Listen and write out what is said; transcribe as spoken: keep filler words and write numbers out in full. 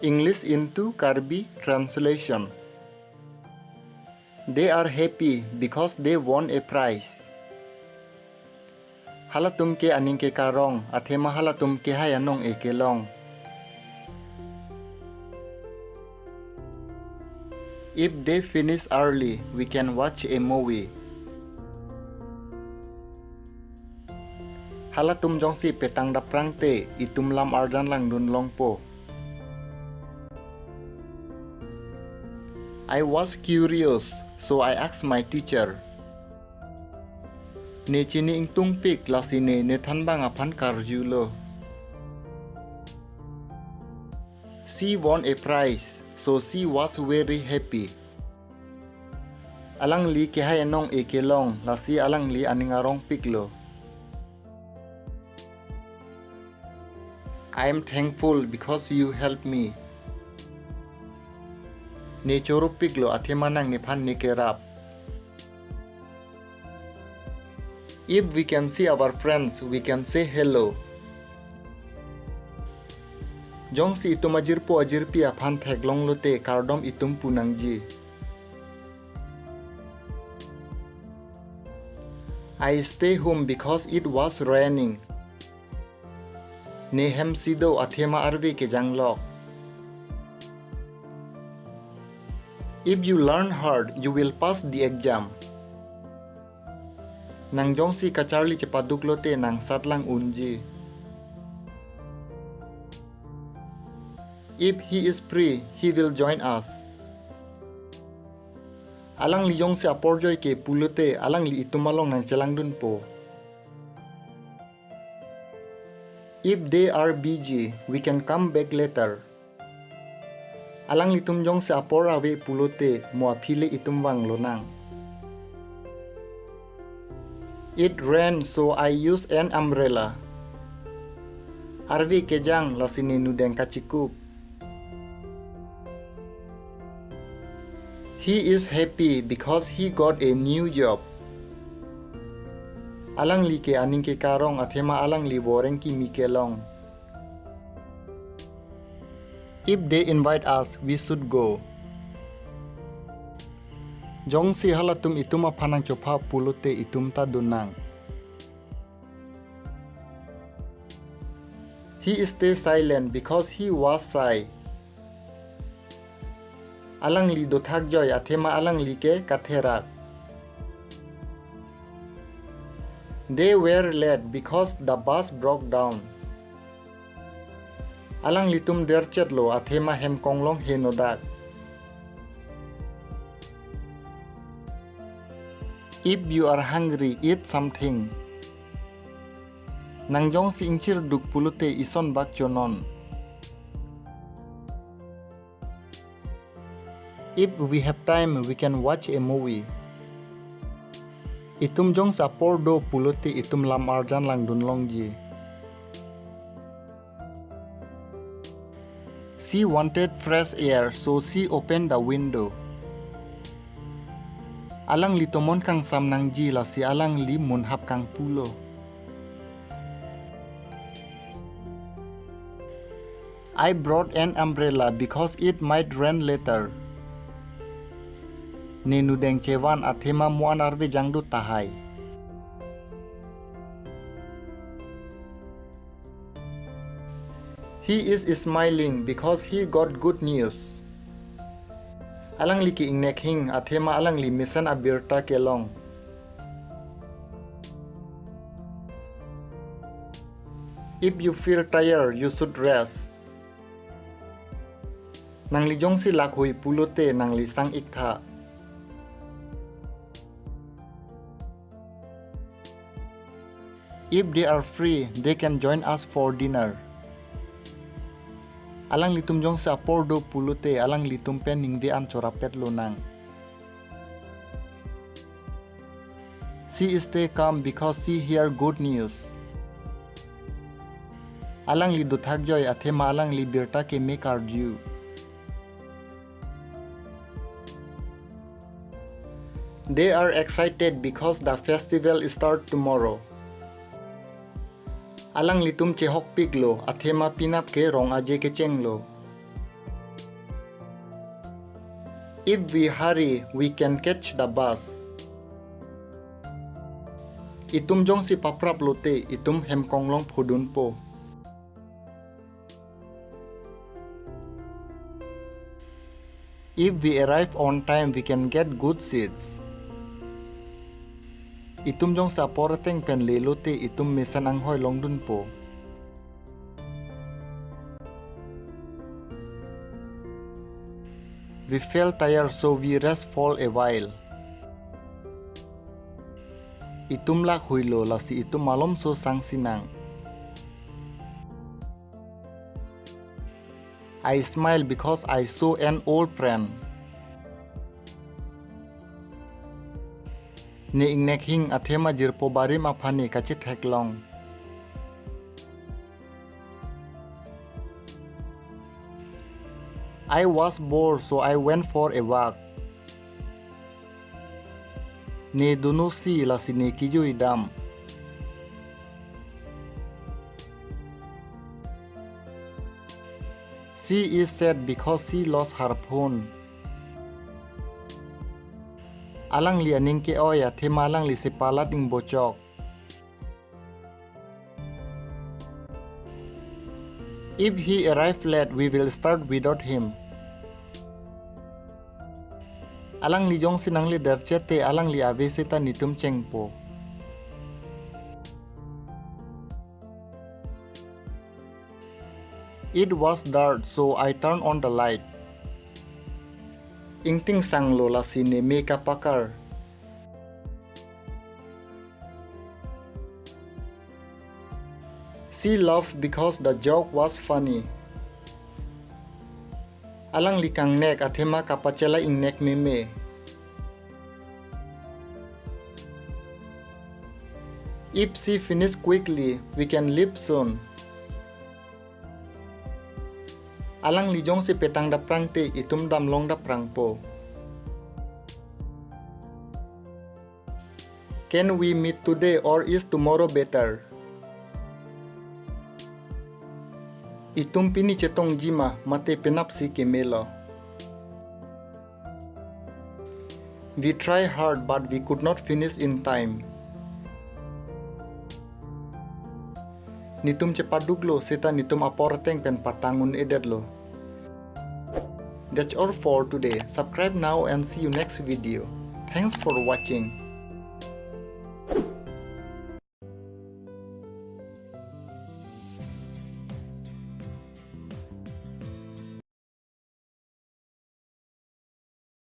English into Karbi translation. They are happy because they won a prize. Halatum ke aning kekarong, athema halatum kehai anong-e kelong. If they finish early, we can watch a movie. Halatum jongsi petang daprang te, itum lam arjan langdun longpo. I was curious, so I asked my teacher. Ne chini ingtungpik, lasi ne nethanbang aphan karjulo. She won a prize, so she was very happy. Alangli kehai anong-e kelong, lasi alangli aning arongpiklo. I am thankful because you helped me. Ne chorupiklo, athema nang nephan ne kerap. If we can see our friends, we can say hello. Jongsi itum ajirpo ajirpi aphan theklonglote kardom itum pu nangji. I stay home because it was raining. Ne hem si do, athema arve kejanglok. If you learn hard, you will pass the exam. Nang jongsi kacharli chepaduklote nang satlang unji. If he is free, he will join us. Alangli jongsi apor joi ke pulote, alangli itum along nangchelangdunpo. If they are busy, we can come back later. Alanglitum jongsi apor ave pulote, mo aphi le itum vanglonang. It rained, so I used an umbrella. Arve kejang, lasi ne nudeng kachikup. He is happy because he got a new job. Alangli ke aning kekarong, athema alangli voreng kimi kelong. If they invite us, we should go. Jongsi halatum itum aphan nangchopha pulote itum ta dunnang. He stay silent because he was shy. Alangli dothak joi, athema alangli ke katherak. They were late because the bus broke down. Alanglitum derchetlo, athema hem konglong henodak. If you are hungry, eat something. Nang jongsi ingchirduk pulote isonbak chonon. If we have time, we can watch a movie. Itum jongsi apor do pulote itum lam arjan langdun longji. She wanted fresh air, so she opened the window. Alangli tomon kangsam nangji, lasi alangli munhap kangpulo. I brought an umbrella because it might rain later. Ne nudeng chevan, athema mo-an arve jangdo tahai. He is smiling because he got good news. Alangli ke ingnek hing, athema alangli mesen abirta kelong. If you feel tired, you should rest. Nangli jongsi lakhui pulote nangli sang-iktha. If they are free, they can join us for dinner. Alanglitum jongsi apor do pulote alanglitum pen ningve an chorapet lonang. She stay calm because she hear good news. Alangli dothak joi athema alangli birta keme karju. They are excited because the festival start tomorrow. Alanglitum chehokpiklo athema penap ke rong aje kechenglo. If we hurry, we can catch the bus. Itum jongsi paprap lote, itum hem konglong phodunpo. If we arrive on time, we can get good seats. Itum jongsi apor ateng pen le lote, itum mesen anghoi longdunpo. We feel tired, so we rest for a while. Itum lak huilo, lasi itum malomso sang sinang. I smile because I saw an old friend. Ne ingnek hing athema jirpo barim aphan ne kachetheklong. I was bored, so I went for a walk. Ne dono si, lasi ne kejui dam. She is sad because she lost her phone. Alangli aning ke-oi athema alangli sepalat ingbochok. If he arrive late, we will start without him. Alangli jongsi nangle derchette, alangli ave seta netum chengpo. It was dark, so I turned on the light. Ingting sanglo, lasi ne me kapakar. She laughed because the joke was funny. Alangli kangnek athema kapachela ingnek meme. If she finish quickly, we can leave soon. Alangli jongsi petang daprangte, itum damlong daprangpo. Can we meet today or is tomorrow better? Itum pini chetongji ma, mate penapsi kemelo. We try hard, but we could not finish in time. Netum chepaduklo, seta netum apor ateng pen patang un-edetlo. That's all for today. Subscribe now and see you next video. Thanks for watching.